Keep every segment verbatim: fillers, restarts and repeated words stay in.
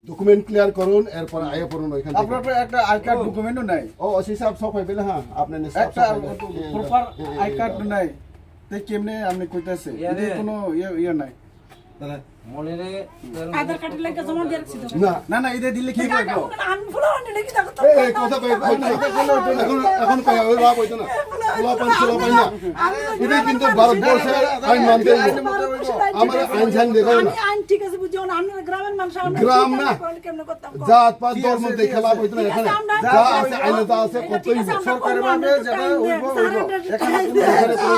Document clear করুন, এরপর আইয়া পড়ুন ওইখান থেকে। আপনার তো একটা আই কার্ড ডকুমেন্টও নাই। ও, ওসি সাহেব, সব হয়ে গেলে, হ্যাঁ, আপনি নিশ্চয় একটা সব হয়ে গেলে। প্রপার আই কার্ড নাই। তে কেমনে আপনি কইতাছে? ইয়ারে। এদের কোনো ইয়ে, ইয়ে নাই। মনে রে, আধার কার্ডের লাগে জমা দিয়ে রাখছি তো। না। না, না, এটা দিলে কি করবো? আমি ভুলো আনলে কি দেখো তো? এই, এই, কথা কই, কই, কই। এখন, এখন কই, ওই লাভ হইতো না। লাভ পান, লাভ পান না। এটা কিন্তু ভারতবর্ষের আইন মানতে হইব। আমার আইন সাইন দেখো না। আমি আইন ঠিক আছে বুঝি, আমরা গ্রামের মানুষ, আমরা গ্রাম না। কেমনে করতাম? জাত পাত ধর্ম দেখে লাভ হইতো না এখানে। যা আছে আইনে যা আছে করতেই হইব। সরকারের ভাবে যেটা হইব, হইব। এখানে কোনো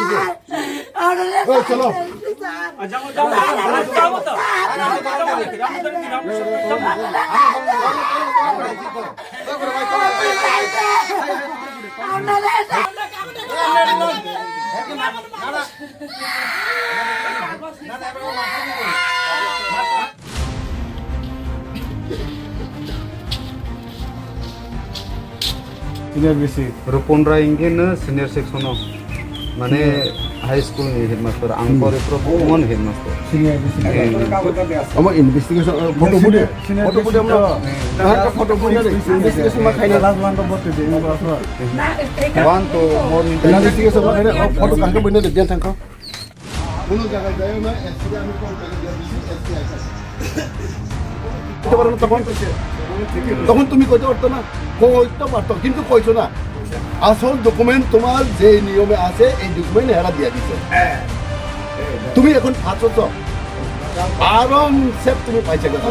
এই চলো। Senior B C. Rupon Rai hingke no senior section o, mane high school ni headmaster, ang Hmm. pore pro mon headmaster. Senior B C. Eh. Amo investigation, eh, photo Senior, photo, senior photo B C photo to, mo. eh, Ang ka photo photo photo mo. Investigation ma khaina. Last one to bote de, yung boss. One to more. Investigation ma khaina, oh, photo kaham bine de, biyan thangkho. কোনো জায়গায় যাইও না, এসপি আমি কল করে দিয়ে দিছি, এসপি আছে। করতে পারো না তখন? তখন তুমি কইতে পারতো না? কইতে পারতো, কিন্তু কইছো না। আসল ডকুমেন্ট তোমার যে নিয়মে আছে, এই ডকুমেন্ট এরা দিয়ে দিছে। তুমি এখন ফাঁসো তো। আরামসে তুমি পাইছে গেছো।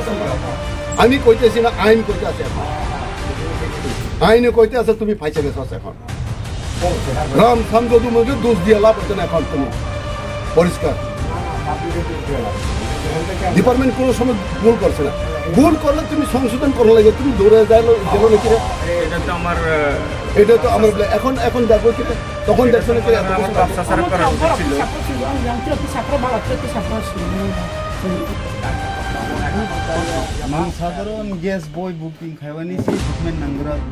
আমি কইতেছি না, আইন কইতে আছে এখন। আইনে কইতে আছে, তুমি পাইছে গেছো এখন। রাম সাম যদু মধ্যে দোষ দিয়ে লাভ হচ্ছে না এখন তুমি। পরিষ্কার। ডিপার্টমেন্ট কোনো সময় ভুল করছে না। ভুল করলে তুমি সংশোধন করা লাগে, তুমি দৌড়ে যাইলো, গেলো নাকি রে? এটা তো আমার, আহ, এটা তো আমার বলে, এখন, এখন দেখো কি রে? তখন দেখছো না কি রে? আমার বাপ চাচারা করা উচিত ছিল। Ang sadarong gas boy booking khaibani si document nangwrwk.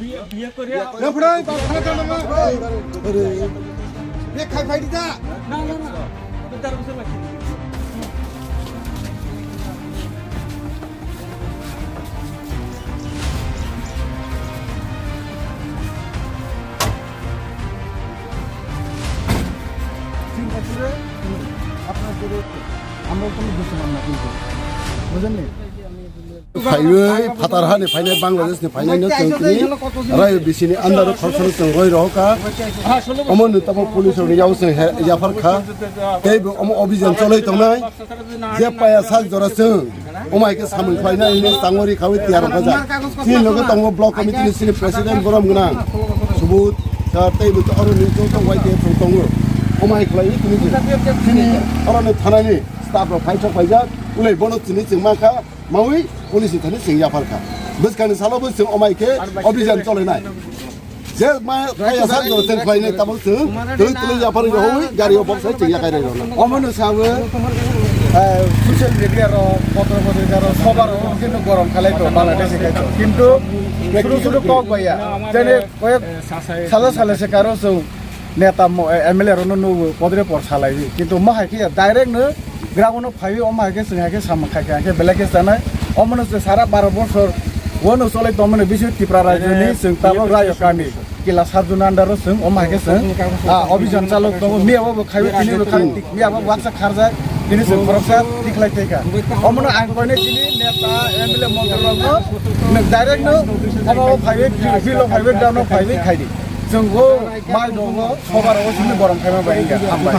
বিয়ে, বিয়ে করে বিয়ে খাই ফাইটি দা। না, না, না। তার পিছনে লাগছে। তিন বছরে আপনার করে আমরা কোনো দুষমান না কিন্তু, বুঝলেন? Phaiwi phatar hani phainai, Bangladesh ni phainai no chwng tini rayo bisini under o khoroksa no chwng roi rohor kha. Omo ni tamo police rok ni yao chwng he yaphar kha. Tei bo omo obijan choloi tongnai. Je paya sak jora chwng omo hai khe samung khlainai hwnwi tangwi rikhawi tiyar wngkha jak. Chini loge tongo block committee ni chini president borom gwnang Subud sir tei bo oro ni joto Y T F rok tongo. Omo hai khlaiwi tini chini oro ni thana ni staff rok phaisok phaijak ulai bono chini chwng mankha. Mawi police ni thani chwng yaphar kha. Bwskangni salo bo chwng omai khe obijan cholainai. Je ma kaya sak jora chwng khlainai tamo chwng twi twi yaphar rohoi gari o boksa chwng yakai rai rona. Omono sawi, eh, social media ro, potro potrika ro, sobar ro, kintu gorom khalai to Bangladesh kai to. Kintu suru suru kok baya. Jene koyek salo salo se karo chwng neta mo, eh, M L A rokno nugo, podre por salai di. Kintu mo hai khe direct no ground no phaiwi, omo hai khe chwng hai khe samung khai khe, hai khe belai khe chanai. Omono chwng sara baro bosor wano cholai tongmani bising Tripura rajyoni chwng tabok rayo kami kila sub zone under o chwng omo hai khe chwng, ah, obijan chalok tongo. Miya bo khaiwi tini bo khaiwi, miya bo waksa kharjak, tini chwng khoroksa tikhlai tei kha. Omono ang koinai tini neta M L A montri rokno nwng direct no omo phaiwi, field o phaiwi, ground o phaiwi khaidi. Chwng o mai dogo sobar o simi borom khaima bai wngya. Hambai.